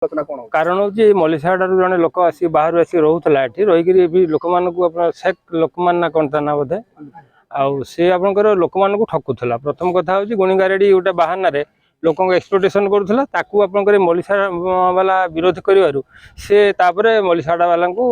ଆଲୋଚନା କଣ ହଉଛି? କାରଣ ହେଉଛି ମଲିସାଡ଼ାରୁ ଜଣେ ଲୋକ ଆସି ବାହାରୁ ଆସି ରହୁଥିଲା। ଏଠି ରହିକିରି ବି ଲୋକମାନଙ୍କୁ ଆପଣ ଶେଖ ଲୋକମାନ ନା କ'ଣ ତା ନାଁ ବୋଧେ, ଆଉ ସେ ଆପଣଙ୍କର ଲୋକମାନଙ୍କୁ ଠକୁଥିଲା। ପ୍ରଥମ କଥା ହେଉଛି ଗୁଣିଗାରେଡ଼ି ଗୋଟେ ବାହାନାରେ ଲୋକଙ୍କୁ ଏକ୍ସପ୍ଲୋଟେସନ୍ କରୁଥିଲା। ତାକୁ ଆପଣଙ୍କର ମଲିସାଡ଼ା ବାଲା ବିରୋଧ କରିବାରୁ ସେ ତାପରେ ମଲିସାଡ଼ା ବାଲାଙ୍କୁ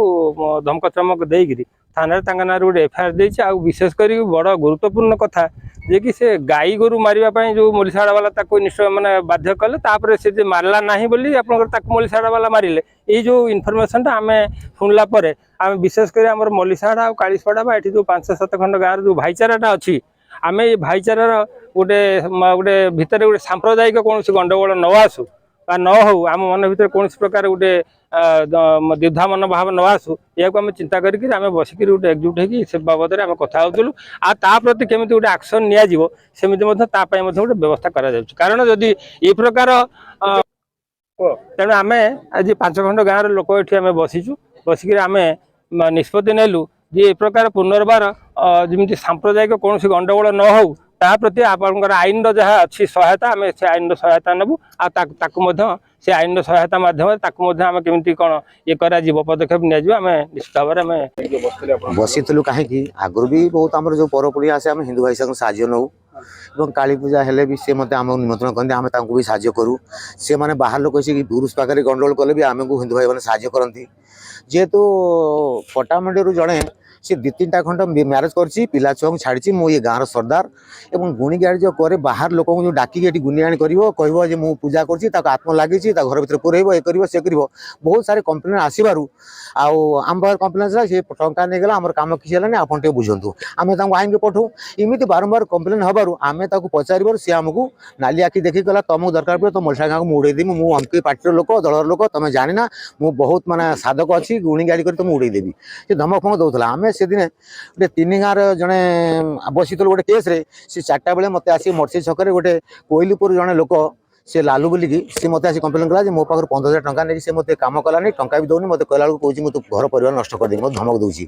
ଧମକ ଚମକ ଦେଇକିରି ଥାନାରେ ତାଙ୍କ ନାଁରେ ଗୋଟେ ଏଫଆଇଆର ଦେଇଛି। ଆଉ ବିଶେଷ କରିକି ବଡ଼ ଗୁରୁତ୍ୱପୂର୍ଣ୍ଣ କଥା ଯେ କି ସେ ଗାଈ ଗୋରୁ ମାରିବା ପାଇଁ ଯେଉଁ ମଲିସାଡ଼ା ବାଲା ତାକୁ ନିଶ୍ଚୟ ମାନେ ବାଧ୍ୟ କଲେ, ତାପରେ ସେ ଯେ ମାରିଲା ନାହିଁ ବୋଲି ଆପଣଙ୍କର ତାକୁ ମଲିସାଡ଼ା ବାଲା ମାରିଲେ। ଏଇ ଯେଉଁ ଇନଫର୍ମେସନଟା ଆମେ ଶୁଣିଲା ପରେ ଆମେ ବିଶେଷ କରି ଆମର ମଲିସାଡ଼ା ଆଉ କାଳିଶପଡ଼ା ବା ଏଠି ଯେଉଁ 5-7 ଖଣ୍ଡ ଗାଁର ଯେଉଁ ଭାଇଚାରାଟା ଅଛି, ଆମେ ଏଇ ଭାଇଚାରାର ଗୋଟେ ଗୋଟେ ଭିତରେ ଗୋଟେ ସାମ୍ପ୍ରଦାୟିକ କୌଣସି ଗଣ୍ଡଗୋଳ ନ ଆସୁ ବା ନ ହଉ, ଆମ ମନ ଭିତରେ କୌଣସି ପ୍ରକାର ଗୋଟେ ଦ୍ୱିଧା ମନୋଭାବ ନ ଆସୁ, ଏହାକୁ ଆମେ ଚିନ୍ତା କରିକିରି ଆମେ ବସିକିରି ଗୋଟେ ଏକଜୁଟ ହେଇକି ସେ ବାବଦରେ ଆମେ କଥା ହେଉଥିଲୁ। ଆଉ ତା ପ୍ରତି କେମିତି ଗୋଟେ ଆକ୍ସନ୍ ନିଆଯିବ, ସେମିତି ମଧ୍ୟ ତା ପାଇଁ ମଧ୍ୟ ଗୋଟେ ବ୍ୟବସ୍ଥା କରାଯାଉଛି। କାରଣ ଯଦି ଏ ପ୍ରକାର ତେଣୁ ଆମେ ଆଜି 5 ଖଣ୍ଡ ଗାଁର ଲୋକ ଏଠି ଆମେ ବସିଛୁ। ବସିକିରି ଆମେ ନିଷ୍ପତ୍ତି ନେଲୁ ଯେ ଏ ପ୍ରକାର ପୁନର୍ବାର ଯେମିତି ସାମ୍ପ୍ରଦାୟିକ କୌଣସି ଗଣ୍ଡଗୋଳ ନ ହଉ, ତା ପ୍ରତି ଆପଣଙ୍କର ଆଇନର ଯାହା ଅଛି ସହାୟତା, ଆମେ ସେ ଆଇନର ସହାୟତା ନେବୁ। ଆଉ ତାକୁ ମଧ୍ୟ ସେ ଆଇନର ସହାୟତା ମାଧ୍ୟମରେ ତାକୁ ମଧ୍ୟ ଆମେ କେମିତି କ'ଣ ଇଏ କରାଯିବ, ପଦକ୍ଷେପ ନିଆଯିବ, ଆମେ ନିଶ୍ଚିତ ଭାବରେ ଆମେ ଯୋଉ ବସିଥିଲେ ଆପଣ? ବସିଥିଲୁ କାହିଁକି, ଆଗରୁ ବି ବହୁତ ଆମର ଯେଉଁ ପର୍ବପର୍ବାଣି ଆସେ, ଆମେ ହିନ୍ଦୁ ଭାଇ ସାଙ୍ଗେ ସାହାଯ୍ୟ ନେଉ ଏବଂ କାଳୀ ପୂଜା ହେଲେ ବି ସେ ମୋତେ ଆମକୁ ନିମନ୍ତ୍ରଣ କରନ୍ତି, ଆମେ ତାଙ୍କୁ ବି ସାହାଯ୍ୟ କରୁ। ସେମାନେ ବାହାର ଲୋକ ଆସିକି ପୁରୁଷ ପାଖରେ ଗଣ୍ଡଗୋଳ କଲେ ବି ଆମକୁ ହିନ୍ଦୁ ଭାଇମାନେ ସାହାଯ୍ୟ କରନ୍ତି। ଯେହେତୁ ପଟ୍ଟାମୁଣ୍ଡିରୁ ଜଣେ ସେ 2 3ଟା ଖଣ୍ଡ ମ୍ୟାରେଜ୍ କରିଛି, ପିଲା ଛୁଆଙ୍କୁ ଛାଡ଼ିଛି, ମୁଁ ଏ ଗାଁର ସର୍ଦ୍ଦାର ଏବଂ ଗୁଣିଗାଡ଼ି ଯେଉଁ କରେ, ବାହାର ଲୋକଙ୍କୁ ଯେଉଁ ଡାକିକି ଏଠି ଗୁଣିଗାଡ଼ି କରିବ, କହିବ ଯେ ମୁଁ ପୂଜା କରୁଛି, ତାକୁ ଆତ୍ମ ଲାଗିଛି, ତା ଘର ଭିତରେ ପୁରେଇବ, ଏ କରିବ, ସେ କରିବ, ବହୁତ ସାରି କମ୍ପ୍ଲେନ୍ ଆସିବାରୁ ଆଉ ଆମ ପାଖରେ କମ୍ପ୍ଲେନ୍ ଆସିଲା, ସେ ଟଙ୍କା ନେଇଗଲା, ଆମର କାମ କିଛି ହେଲାନି, ଆପଣ ଟିକେ ବୁଝନ୍ତୁ। ଆମେ ତାଙ୍କୁ ଆଇନକି ପଠାଉ। ଏମିତି ବାରମ୍ବାର କମ୍ପ୍ଲେନ୍ ହେବାରୁ ଆମେ ତାକୁ ପଚାରିବାରୁ ସିଏ ଆମକୁ ନାଲି ଆଖି ଦେଖିକି କହିଲା, ତମକୁ ଦରକାର ପଡ଼ିବ ତ ମଳିଶା ଗାଁକୁ ମୁଁ ଉଡ଼େଇ ଦେବି, ମୁଁ ଅମକି ପାର୍ଟିର ଲୋକ, ଦଳର ଲୋକ, ତମେ ଜାଣିନା, ମୁଁ ବହୁତ ମାନେ ସାଧକ ଅଛି, ଗୁଣି ଗାଡ଼ି କରି ତମକୁ ଉଡ଼େଇ ଦେବି। ସେ ଧମକ ଫମକ ଦେଉଥିଲା। ଆମେ ସେଦିନେ ଗୋଟେ ତିନି ଗାଁର ଜଣେ ବସିଥିଲୁ ଗୋଟେ କେସ୍ରେ। ସେ 4ଟା ବେଳେ ମୋତେ ଆସି ମର୍ସି ଛକରେ ଗୋଟେ କୋଇଲିପୁର ଜଣେ ଲୋକ, ସେ ଲାଲୁ ବୋଲିକି, ସେ ମୋତେ ଆସି କମ୍ପ୍ଲେନ୍ କଲା ଯେ ମୋ ପାଖରୁ 15,000 ଟଙ୍କା ନେଇକି ସେ ମୋତେ କାମ କଲାନି, ଟଙ୍କା ବି ଦେଉନି, ମୋତେ କହିଲା ବେଳକୁ କହୁଛି ମୁଁ ତୋ ଘର ପରିବାର ନଷ୍ଟ କରିଦେବି, ମୋତେ ଧମକ ଦେଉଛି।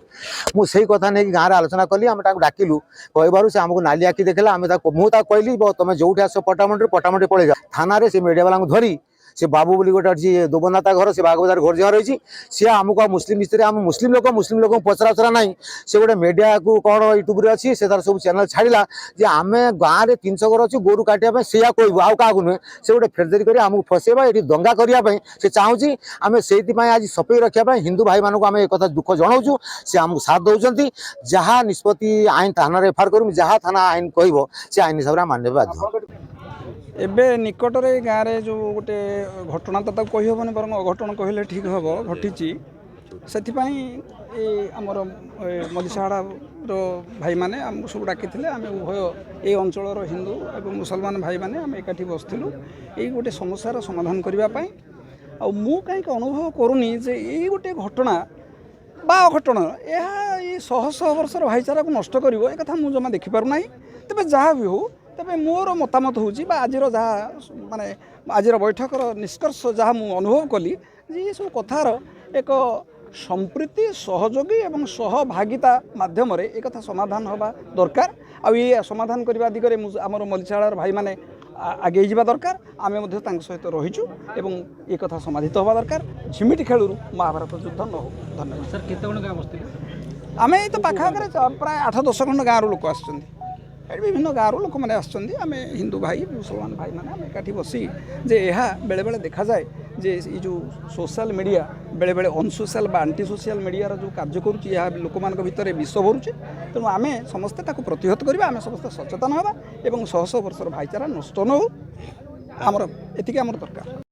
ମୁଁ ସେଇ କଥା ନେଇକି ଗାଁରେ ଆଲୋଚନା କଲି। ଆମେ ତାକୁ ଡାକିଲୁ, କହିବାରୁ ସେ ଆମକୁ ନାଲି ଆଖି ଦେଖିଲା। ଆମେ ତାକୁ ମୁଁ ତାକୁ କହିଲି, ତମେ ଯୋଉଠି ଆସ ପଟ୍ଟାମୁଣ୍ଡିରୁ, ପଟ୍ଟାମୁଣ୍ଡି ପଳେଇ ଯାଅ। ଥାନାରେ ସେ ମିଡ଼ିଆ ବାଲାଙ୍କୁ ଧରି ସେ ବାବୁ ବୋଲି ଗୋଟେ ଅଛି ଦୋବନାତା ଘର, ସେ ବାଗବଜାର ଘର ଯାହା ରହିଛି, ସିଏ ଆମକୁ ଆଉ ମୁସଲିମ ଭିତରେ ଆମ ମୁସଲିମ ଲୋକ, ମୁସଲିମ ଲୋକଙ୍କୁ ପଚରାଉଚରା ନାହିଁ। ସେ ଗୋଟେ ମିଡ଼ିଆକୁ କ'ଣ ୟୁଟ୍ୟୁବରେ ଅଛି, ସେ ତାର ସବୁ ଚ୍ୟାନେଲ ଛାଡ଼ିଲା ଯେ ଆମେ ଗାଁରେ 300 ଘର ଅଛି, ଗୋରୁ କାଟିବା ପାଇଁ ସେଇଆ କହିବୁ, ଆଉ କାହାକୁ ନୁହେଁ। ସେ ଗୋଟେ ଫେରଜରି କରି ଆମକୁ ଫସେଇବା, ଏଠି ଦଙ୍ଗା କରିବା ପାଇଁ ସେ ଚାହୁଁଛି। ଆମେ ସେଇଥିପାଇଁ ଆଜି ସଫେଇ ରଖିବା ପାଇଁ ହିନ୍ଦୁ ଭାଇମାନଙ୍କୁ ଆମେ ଏ କଥା ଦୁଃଖ ଜଣାଉଛୁ। ସେ ଆମକୁ ସାଥ ଦେଉଛନ୍ତି। ଯାହା ନିଷ୍ପତ୍ତି ଆଇନ ଥାନାରେ ଏଫଆଇଆର କରିବୁ, ଯାହା ଥାନା ଆଇନ କହିବ ସେ ଆଇନ ହିସାବରେ ଆମେ ମାନିବା ବାଧ୍ୟ। ଏବେ ନିକଟରେ ଏ ଗାଁରେ ଯେଉଁ ଗୋଟେ ଘଟଣା ତ ତାକୁ କହିହେବନି, ବରଂ ଅଘଟଣ କହିଲେ ଠିକ୍ ହେବ, ଘଟିଛି, ସେଥିପାଇଁ ଏ ଆମର ମଲିସାହାଡ଼ାର ଭାଇମାନେ ଆମକୁ ସବୁ ଡାକିଥିଲେ। ଆମେ ଉଭୟ ଏ ଅଞ୍ଚଳର ହିନ୍ଦୁ ଏବଂ ମୁସଲମାନ ଭାଇମାନେ ଆମେ ଏକାଠି ବସିଥିଲୁ ଏଇ ଗୋଟେ ସମସ୍ୟାର ସମାଧାନ କରିବା ପାଇଁ। ଆଉ ମୁଁ କାହିଁକି ଅନୁଭବ କରୁନି ଯେ ଏଇ ଗୋଟେ ଘଟଣା ବା ଅଘଟଣ ଏହା ଏଇ ଶହ ଶହ ବର୍ଷର ଭାଇଚାରାକୁ ନଷ୍ଟ କରିବ, ଏ କଥା ମୁଁ ଜମା ଦେଖିପାରୁନାହିଁ। ତେବେ ଯାହା ବି ହେଉ, ତେବେ ମୋର ମତାମତ ହେଉଛି ବା ଆଜିର ଯାହା ମାନେ ଆଜିର ବୈଠକର ନିଷ୍କର୍ଷ ଯାହା ମୁଁ ଅନୁଭବ କଲି ଯେ ଏସବୁ କଥାର ଏକ ସମ୍ପ୍ରୀତି, ସହଯୋଗୀ ଏବଂ ସହଭାଗିତା ମାଧ୍ୟମରେ ଏ କଥା ସମାଧାନ ହେବା ଦରକାର। ଆଉ ଏ ସମାଧାନ କରିବା ଦିଗରେ ମୁଁ ଆମର ମଲିଶାଳାର ଭାଇମାନେ ଆଗେଇ ଯିବା ଦରକାର। ଆମେ ମଧ୍ୟ ତାଙ୍କ ସହିତ ରହିଛୁ ଏବଂ ଏ କଥା ସମାଧିତ ହେବା ଦରକାର। ଝିମିଟି ଖେଳରୁ ମହାଭାରତ ଯୁଦ୍ଧ ନ ହେଉ। ଧନ୍ୟବାଦ। ସାର୍, କେତେ ଜଣ ଗାଁ ବସିଥିଲେ? ଆମେ ଏଇ ତ ପାଖାପାଖରେ ପ୍ରାୟ 8-10 ଖଣ୍ଡ ଗାଁରୁ ଲୋକ ଆସିଛନ୍ତି। ଏଠି ବିଭିନ୍ନ ଗାଁରୁ ଲୋକମାନେ ଆସିଛନ୍ତି। ଆମେ ହିନ୍ଦୁ ଭାଇ, ମୁସଲମାନ ଭାଇମାନେ ଆମେ ଏକାଠି ବସି ଯେ ଏହା ବେଳେବେଳେ ଦେଖାଯାଏ ଯେ ଏଇ ଯେଉଁ ସୋସିଆଲ ମିଡ଼ିଆ ବେଳେବେଳେ ଅନସୋସିଆଲ ବା ଆଣ୍ଟି ସୋସିଆଲ ମିଡ଼ିଆର ଯେଉଁ କାର୍ଯ୍ୟ କରୁଛି, ଏହା ଲୋକମାନଙ୍କ ଭିତରେ ବିଷ ଭରୁଛି। ତେଣୁ ଆମେ ସମସ୍ତେ ତାକୁ ପ୍ରତିହତ କରିବା, ଆମେ ସମସ୍ତେ ସଚେତନ ହେବା ଏବଂ ଶହ ଶହ ବର୍ଷର ଭାଇଚାରା ନଷ୍ଟ ନ ହେଉ, ଆମର ଏତିକି ଆମର ଦରକାର।